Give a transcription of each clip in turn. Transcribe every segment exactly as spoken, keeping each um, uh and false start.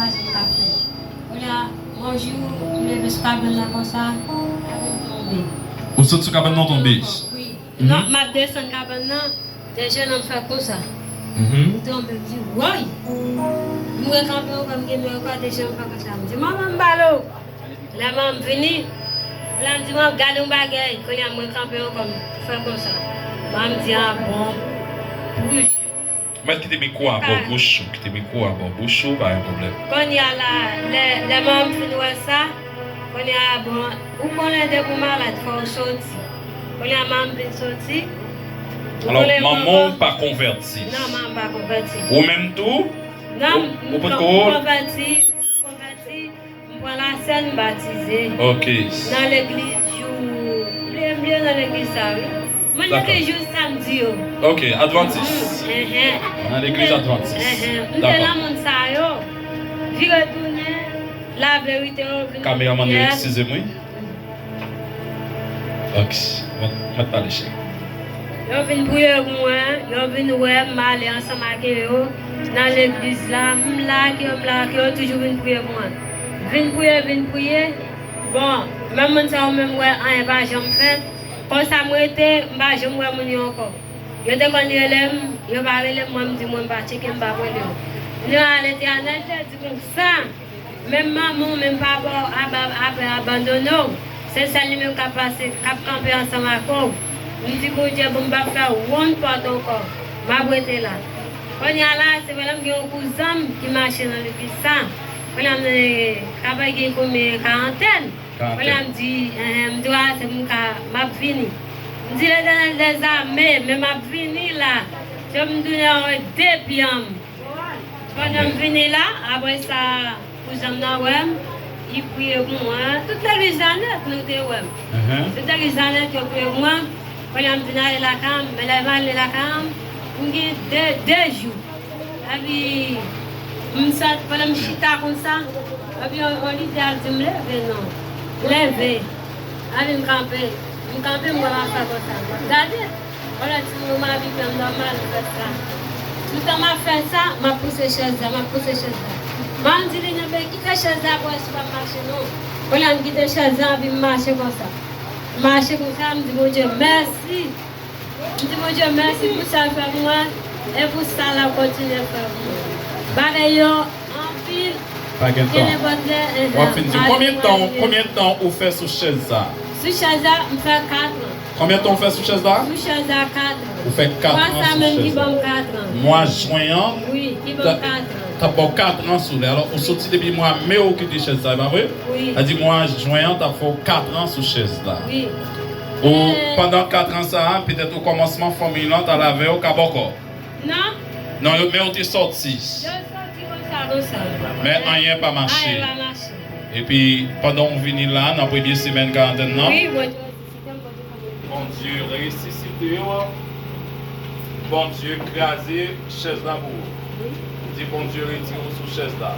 Sa se m ka fè. Kounye a, yon jou, m leve sou kabann nan konsa, kabann tonbe. Ou sot sou kabann nan tonbe? Wi. Non, m ap desann kabann nan, de je nan m fè konsa. M tonbe, m di, woy! M rekanpe ankò, m gen mwen ankò, de je m fè konsa. M di, manman, m balo! Lè manman m vini, lè m di, manman, gade yon bagay, kounye a m rekanpe ankò, m fè konsa. Manman m di, a bon, pou Mèt kite mikwo a bò bouch ou, kite mikwo a bò bouch ou, pa gen pwoblèm. Kounye a la, lè, lè manman m fin wè sa, kounye a, bon, ou konnen depi w malad, fò w soti. Kounye a manman m vin soti. Alò, manman w pa konvèti? Non, manman m pa konvèti. Ou menm tou? Non, ou, ou m potko konvèti, konvèti. M pran lasèn, m batize. Ok. Nan legliz jou, m bliye, m bliye nan legliz sa, wi. Mwen nan legliz jou samdi yo. Ok, advantis. Mhm, enhen. Nan legliz advantis. Enhen. M te nan moun sa yo. Vire tounen, laverite yo vin. Kameramann yo, eskize m, wi. Ok, mèt, mèt pale, cheri. Yo vin priye pou mwen, yo vin wè m, m ale ansanm ak yo nan legliz la, m la ak yo, m la ak yo, yo toujou vin priye pou mwen. Vin priye, vin priye. Bon, menm moun sa yo menm wè anyen pa janm fèt. Konsa m rete, m pa janm wè moun yo ankò. Yo te konn rele m, yo pa rele m, mwen m di mwen m pa tcheke, m p ap rele yo. Kounye a Letènèl te di konsa, menm manman w menm papa w aba-, aba-, abandone w, se sèl li menm k ap pase, k ap kanpe ansanm ak ou. M di Bondye, bon, m p ap fè wonn pòt ankò, m ap rete la. Kounye a la, se pandan m gen yon kouzen m ki mache nan legliz sa. Kounye a m, eh, kapab gen konbyen karantèn. Kounye a m di, enhen, m di, a, se pou m ka, m ap vini. M di, Letènèl dèzame, men m ap vini la. Se m tounen wè de pye m. Pandan m vini la, apre sa, kouzen m nan wè m, li priye pou mwen. Tout legliz la nèt, nou te wè m. Tout legliz la nèt, yo priye pou mwen. Kounye a m vin ale lakay m, men lè m ale lakay m, m gen de, de jou. Epi, m sot, pandan m chita konsa, epi yon, yon lide al di m, leve non. Leve. Epi m kanpe. M kanpe, m wè m ap fè konsa. M ap gade. Pandan ti moun m ap viv la, m nòmal, m fè sa. Toutan m ap fè sa, m ap pouse chèz la, m ap pouse chèz la. Manman m di li, non, men kite chèz la, bwè, si w p ap mache, non. Kounye a m kite chèz la, epi m mache konsa. M mache konsa, m di, Bondye, mèsi. M di Bondye mèsi pou sa l fè pou mwen e pou sa l ap kontinye fè pou mwen. Bagay yo anpil. Pa gen tan. Gen nenpòt lè, w ap fin di m. Konbyen tan, konbyen tan ou fè sou chèz sa? Sou chèz la, m fè kat an. Konbyen tan ou fè sou chèz la? Sou chèz la, kat an. Ou fè kat an sou chèz la. Mwa sa menm ki ban m kat an. Mwa jen an? Wi, ki ban m kat an. T ap ba w kat an sou li. Alò, ou soti depi mwa me ou kite chèz sa, e pa vre? Wi. Sa di mwa jen an t ap fè w kat an sou chèz la. Wi. Ou, pandan kat an sa a, petèt okòmansman fanmiy lan t al avè w Kabòkò? Non. Non, yo, men ou te sòti. Yo sòti konsa, konsa. Men anyen pa mache. Anyen pa mache. Epi, pandan w vini la, nan premye semèn karantèn nan, wi, mwen te resisite, m pote fanmi. Bondye resisite w. Bondye kraze chèz la pou ou. Wi. Di Bondye retire w sou chèz la.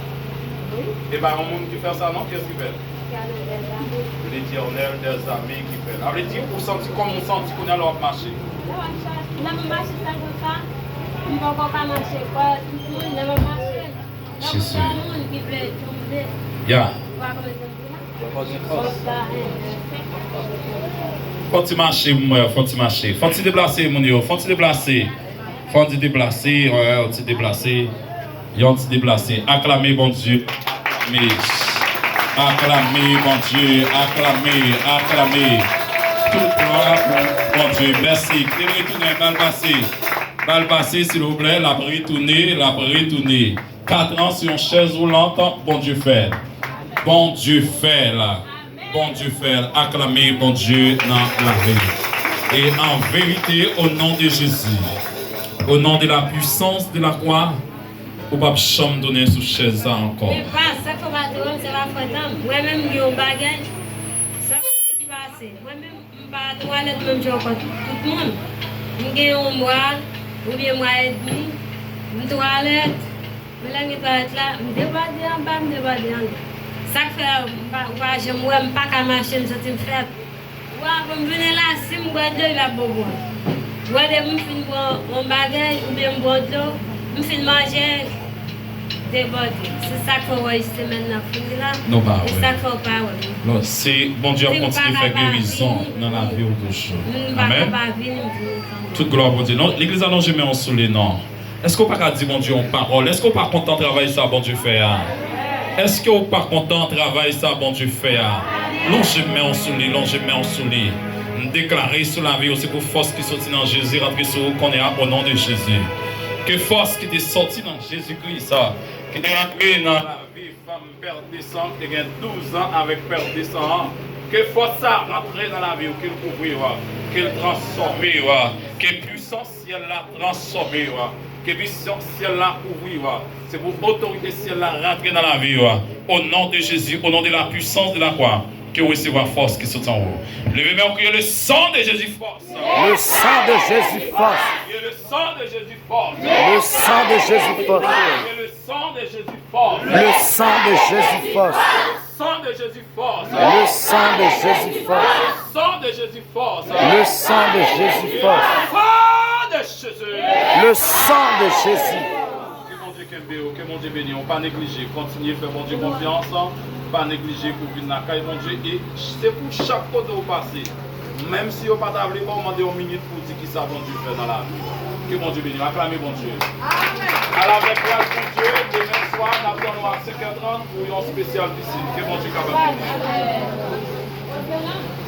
Wi. E pa yon moun ki fè sa non, kiyès ki fè l? Letènèl dèzame. Letènèl dèzame ki fè l. Sa vle di ou santi kòman ou santi kounye a lè w ap mache? Lè m ap mache, lè m ap mache sa konsa, m poko ka mache. Kwa, lè m ap mache, lè m wè moun ki vle tonbe. Ya. Ou pa konn tonbe la. Fò ti mache, m wè, fò ti mache. Fò ti deplase, moun yo, fò ti deplase. Fò ti deplase, wè, fò ti deplase. Yon ti deplase. Aklame Bondye. Aklame. Aklame Bondye. Aklame. Aklame. Tout glwa pou Bondye. Mèsi. Kite l retounen. Ba l pase. Ba l pase, silvouplè. L ap retounen. L ap retounen. Kat an sou yon chèz woulant. Bondye fè l. Bondye fè l. Bondye fè l. Aklame Bondye nan lari. E an verite, o non de Jezi, o non de la pwisans de la kwa, ou p ap janm tounen sou chèz sa ankò. Men pa, sa k fè w pa te wè m, se pa fòt an m. Mwen menm, m gen yon bagay. Sa ki pase? Mwen menm, m pa twalèt menm jan ankò tout, tout moun. M gen yon mwa, oubyen mwa edmi, m twalèt. Men lè m gen twalèt la, m debade anba, m debade anndan. Sa k fè m pa, ou pa janm wè m pa ka mache, m santi m fèb. Ou wè, pou m vini la, si m bwè dlo, l ap bon pou mwen. Ou wè, depi m fin bwè yon bagay, oubyen m bwè dlo, m fin manje, Debòde. Se sa k fè w wè semèn nan fini la. Nou pa wè. E sa k fè w pa wè m. Non, se Bondye ap kontinye fè gerizon nan lavi w toujou. Amèn. Tout glwa pou Dye. Non, legliz la, lonje men w sou li, non. Èske w pa ka di Bondye yon pawòl? Èske w pa kontan travay sa Bondye fè a? Èske w pa kontan travay sa Bondye fè a? Lonje men w sou li, lonje men w sou li. M deklare sou lavi w, se pou fòs ki soti nan Jezi rantre sou ou kounye a, o non de Jezi. Ke fòs ki te soti nan Jezi Kris a, ki te rantre nan lavi fanm pèt de san, ki te gen douz an avèk pèt de san an, ke fòs sa rantre nan lavi w, ke l kouvri w, ke l transfòme w, ke pwisans syèl la transfòme w, ke pwisans syèl la kouvri w. Se pou otorite syèl la rantre nan lavi w. O non de Jezi, o non de la puissance de la croix, ke w resevwa fòs ki soti anwo. Leve men w, kriye: le sang de Jésus force. Le sang de Jésus force. Kriye: le sang de Jésus force. Le sang de Jésus force. Kriye: le sang de Jésus force. Le sang de Jésus force. Le sang de Jésus force. Le sang de Jésus force. Le sang de Jésus force. Le sang de Jésus force. Le sang de Jésus. Le sang de Jésus. Ke Bondye kenbe w, ke Bondye beni w. Pa neglije, kontinye fè Bondye konfyans. Pa neglije pou w vin lakay Bondye. E se pou chak kote w pase, menm si yo pa ta vle ba w, mande yon minit pou w di kisa Bondye fè nan lavi w. Ke Bondye beni w. Aklame Bondye. Al avèk gras Bondye. Demen swa, n ap tann w a senk è trant pou yon espesyal pisin. Ke Bondye kapab beni w.